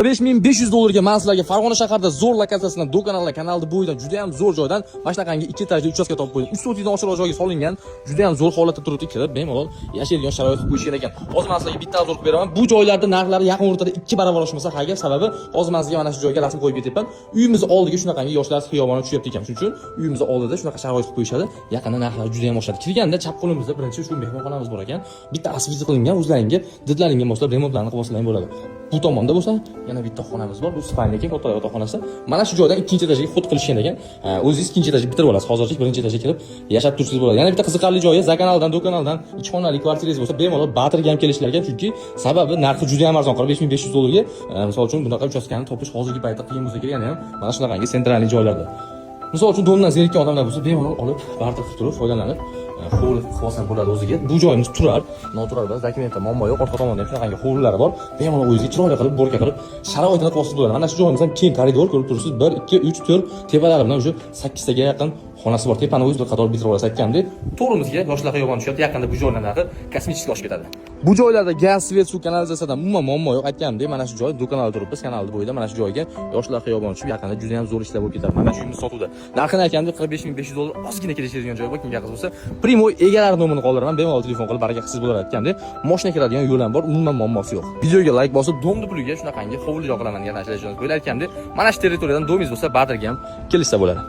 5500 dollarga man sizlarga Farg'ona shahrida zo'r lokatsiyasidan, Do'konallar kanalni bo'yidan, juda ham zo'r joydan mana shunaqangi ikki etajli uchastka topib qo'ydim. 3 sotikdan oshiqroq joyga solingan, juda ham zo'r holatda turibdi, kirib bemalol yashaydigan sharoit qilib qo'yishgan ekan. Hozir man sizlarga bitta обзор qilib beraman. Bu joylarda narxlari yaqin o'rtada 2 barobar oshmasa ha gap, sababi hozir man sizga mana shu joyga rasm qo'yib ketyapman. Uyimiz oldiga shunaqangi yoshlar xiyoboni tushyapti ekan. Shuning uchun uyimiz oldida shunaqa sharoit qilib qo'yishadi. Yaqinda narxlari juda ham oshadi. Kirganda chap qo'limizda birinchi shu mehmonxonamiz bor ekan. Bitta осветить qilingan, o'zlaringga didlaringga moslab remontlarni qilib olsalaring bo'ladi. Bu tomonda bo'lsa yana bitta xonamiz bor. Bu спальня ekan, katta yotoqxonasi. Mana shu joydan ikkinchi etajga ход qilishgan ekan. O'zingiz ikkinchi etajga bitirib olasiz. Hozircha birinchi etajga kirib yashab tursangiz bo'ladi. Yana bitta qiziqarli joyi, Zakanaldan, Do'kanaldan ikki xonali kvartirangiz bo'lsa, bemalol barterga ham kelishlar ekan, chunki sababi narxi juda ham arzon, 45 500 dollarga. Misol uchun, bunaqa uchastkani topish hozirgi paytda qiyin bo'lsa kerak, yana ham mana shunaqangi центральный joylarda. Misol uchun, дом dan zerikkan odamlar bo'lsa, bemalol olib, barter qilib turib, foydalanib, hovli qilib olsa bo'ladi o'ziga. Bu joyimiz turar, noturar emas, dokumentda muammo yo'q. Orqa tomonda ham shunaqangi hovlilari bor. Bemalol o'zingizga chiroyli qilib, уборка qilib, sharoitini qilib olsangiz bo'ladi. Mana shu joyimiz ham keng koridor ko'rib turibsiz. 1, 2, 3, 4 tepalari bilan уже 8 taga yaqin xonasi bor. Tepani o'zi bir qator bitirib olasiz aytgandek. To'g'rimizga yoshlar xiyoboni tushyapti. Yaqinda bu joylar narxi kosmический oshib ketadi. Bu joylarda gaz, свет, suv, kanalizatsiyadan umuman muammo yo'q. Aytganimdek, mana shu joy Do'kanalda turibmiz, kanalni bo'yida mana shu joyga yoshlar xiyoboni tushib, yaqinda juda ham zo'r ishlar bo'lib ketadi. Mana shu uyimiz sotuvda. Narxini aytganimdek, 45 500 dollar, ozgina kelishadigan joyi bor. Kimga qiziq bo'lsa, прямой egalari nomerini qoldiraman. Bemalol telefon qilib baraka qilsangiz bo'ladi aytgandek. Moshina kiradigan yo'l ham bor, umuman muammosi yo'q. Videoga like bosib, дом ni puliga shunaqangi hovli joy qilaman degan narsalar ishonch qo'yinglar. Aytgandek, mana shu territoriyadan дом ingiz bo'lsa, barterga ham kelishsa bo'ladi.